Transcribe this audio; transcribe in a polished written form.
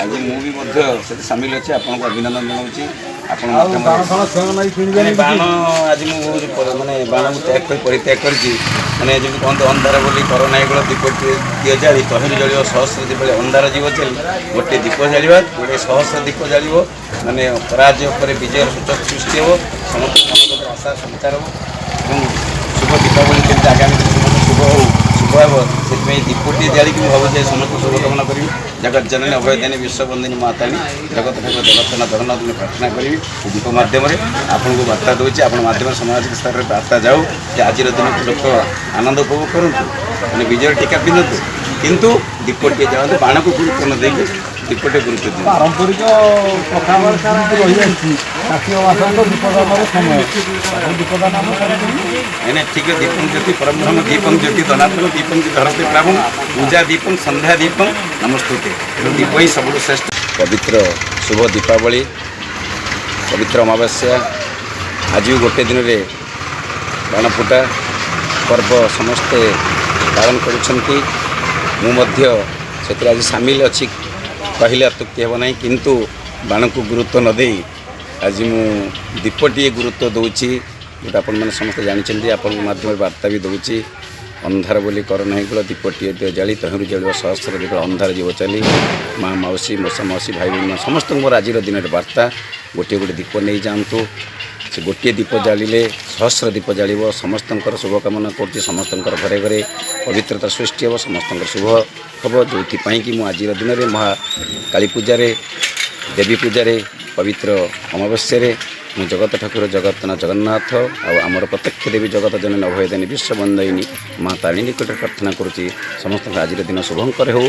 ଆଜି ମୁଁ ବି ମଧ୍ୟ ସେଥିରେ ସାମିଲ ଅଛି। ଆପଣଙ୍କୁ ଅଭିନନ୍ଦନ ଜଣାଉଛି ଆପଣ ଆଉ ମାଧ୍ୟମରେ। ବାଣ ଫାଣ ଛୁଆଙ୍କ ନାଗି କିଣିବେନି? ମାନେ ବାଣ ଆଜି ମୁଁ ବହୁତ ମାନେ ବାଣକୁ ତ୍ୟାଗ କରି, ପରିତ୍ୟାଗ କରିଛି। ମାନେ ଯେମିତି କହନ୍ତି, ଅନ୍ଧାର ବୋଲି କର ନାହିଁ ଗୋଳ, ଦୀପଟିଏ ଦିଅ ଜାଳି, ତହିଁରୁ ଜଳିବ ସହସ୍ର ଦୀପ, ଅନ୍ଧାର ଯିବ ଚାଲି। ଗୋଟିଏ ଦୀପ ଜାଳିବା, ଗୋଟେ ସହସ୍ର ଦୀପ ଜାଳିବ। ମାନେ ପରାଜୟ ପରେ ବିଜୟର ସୂଚକ ସୃଷ୍ଟି ହେବ, ସମସ୍ତଙ୍କ ମନ ଭିତରେ ଆଶା ସଞ୍ଚାର ହେବ ଏବଂ ଶୁଭ ଦୀପାବଳି କେମିତି ଆଗାମୀ ଦିନ ସମସ୍ତ ଶୁଭ ହଉ, ଶୁଭ ହେବ, ସେଥିପାଇଁ ଦୀପଟିଏ ଜାଳିକି ମୁଁ ଭାବୁଛି ସମସ୍ତଙ୍କୁ ଶୁଭକାମନା କରିବି। ଜଗତ ଜନନୀ ଅଭୟଦାୟିନୀ ବିଶ୍ୱବନ୍ଦିନୀ ମାତାନି ଜଗତ ଠାକୁର ଜଗତନାଥ ଜଗନ୍ନାଥଙ୍କୁ ପ୍ରାର୍ଥନା କରିବି। ଏ ଦୀପ ମାଧ୍ୟମରେ ଆପଣଙ୍କୁ ବାର୍ତ୍ତା ଦେଉଛି। ଆପଣ ମାଧ୍ୟମରେ ସାମାଜିକ ସ୍ତରରେ ବାର୍ତ୍ତା ଯାଉ ଯେ ଆଜିର ଦିନକୁ ଲୋକ ଆନନ୍ଦ ଉପଭୋଗ କରନ୍ତୁ, ମାନେ ବିଜୟର ଟୀକା ପିନ୍ଧନ୍ତୁ, କିନ୍ତୁ ଦୀପଟିଏ ଜାଳନ୍ତୁ। ବାଣକୁ ଗୁରୁତ୍ୱ ନ ଦେଇକି ଦୀପଟିଏ ଗୁରୁତ୍ୱ ଦିଅନ୍ତୁ। ପାରମ୍ପରିକ ପ୍ରଥା ଯେମିତି ରହିଯାଇଛି, କାର୍ତ୍ତିକ ମାସରେ ତ ଦୀପଦାନର ସମୟ, ତାକୁ ଦୀପଦାନ ଆମେ କରୁଛୁ। ନାଇଁ ନାଇଁ, ଠିକ୍। ଦୀପଂ ଜ୍ୟୋତି ପରବ୍ରହ୍ମ, ଦୀପଂ ଜ୍ୟୋତି ଧନାତ୍ମକ, ଦୀପଂ ଧରତେ ପ୍ରାଭୁଂ, ପୂଜା ଦୀପଂ ସନ୍ଧ୍ୟା ଦୀପଂ ନମସ୍ତୁତେ। ତେଣୁ ଦୀପ ହିଁ ସବୁଠୁ ଶ୍ରେଷ୍ଠ। ପବିତ୍ର ଶୁଭ ଦୀପାବଳି, ପବିତ୍ର ଅମାବାସ୍ୟା, ଆଜି ବି ଗୋଟେ ଦିନରେ ବାଣଫୁଟା ପର୍ବ ସମସ୍ତେ ପାଳନ କରୁଛନ୍ତି। ମୁଁ ମଧ୍ୟ ସେଥିରେ ଆଜି ସାମିଲ ଅଛି କହିଲେ ଅତ୍ୟୁକ୍ତି ହେବ ନାହିଁ। କିନ୍ତୁ ବାଣକୁ ଗୁରୁତ୍ୱ ନ ଦେଇ ଆଜି ମୁଁ ଦୀପଟିଏ ଗୁରୁତ୍ୱ ଦେଉଛି, ଯେଉଁଟା ଆପଣମାନେ ସମସ୍ତେ ଜାଣିଛନ୍ତି। ଆପଣଙ୍କ ମାଧ୍ୟମରେ ବାର୍ତ୍ତା ବି ଦେଉଛି। ଅନ୍ଧାର ବୋଲି କର ନାହିଁ ଗୋଳ, ଦୀପଟିଏ ଦିଅ ଜାଳି, ତହିଁରୁ ଜଳିବ ସହସ୍ର ଦୀପ, ଅନ୍ଧାର ଯିବ ଚାଲି। ମା ମାଉସୀ, ମଉସା ମାଉସୀ, ଭାଇ ଭଉଣୀ ସମସ୍ତଙ୍କୁ ମୋର ଆଜିର ଦିନରେ ବାର୍ତ୍ତା, ଗୋଟିଏ ଗୋଟିଏ ଦୀପ ନେଇଯାଆନ୍ତୁ। ସେ ଗୋଟିଏ ଦୀପ ଜାଳିଲେ ସହସ୍ର ଦୀପ ଜାଳିବ। ସମସ୍ତଙ୍କର ଶୁଭକାମନା କରୁଛି। ସମସ୍ତଙ୍କର ଘରେ ଘରେ ପବିତ୍ରତା ସୃଷ୍ଟି ହେବ, ସମସ୍ତଙ୍କର ଶୁଭ ହେବ। ଯେଉଁଥିପାଇଁ କି ମୁଁ ଆଜିର ଦିନରେ ମହା କାଳୀ ପୂଜାରେ, ଦେବୀ ପୂଜାରେ, ପବିତ୍ର ଅମାବାସ୍ୟାରେ ମୁଁ ଜଗତ ଠାକୁର ଜଗତନାଥ ଜଗନ୍ନାଥ ଆଉ ଆମର ପ୍ରତ୍ୟକ୍ଷ ଦେବୀ ଜଗତ ଜନନୀ ଅଭୟଦାୟିନୀ ବିଶ୍ୱବନ୍ଦିନୀ ମା ତାରିଣୀ ନିକଟରେ ପ୍ରାର୍ଥନା କରୁଛି, ସମସ୍ତଙ୍କ ଆଜିର ଦିନ ଶୁଭଙ୍କର ହେଉ।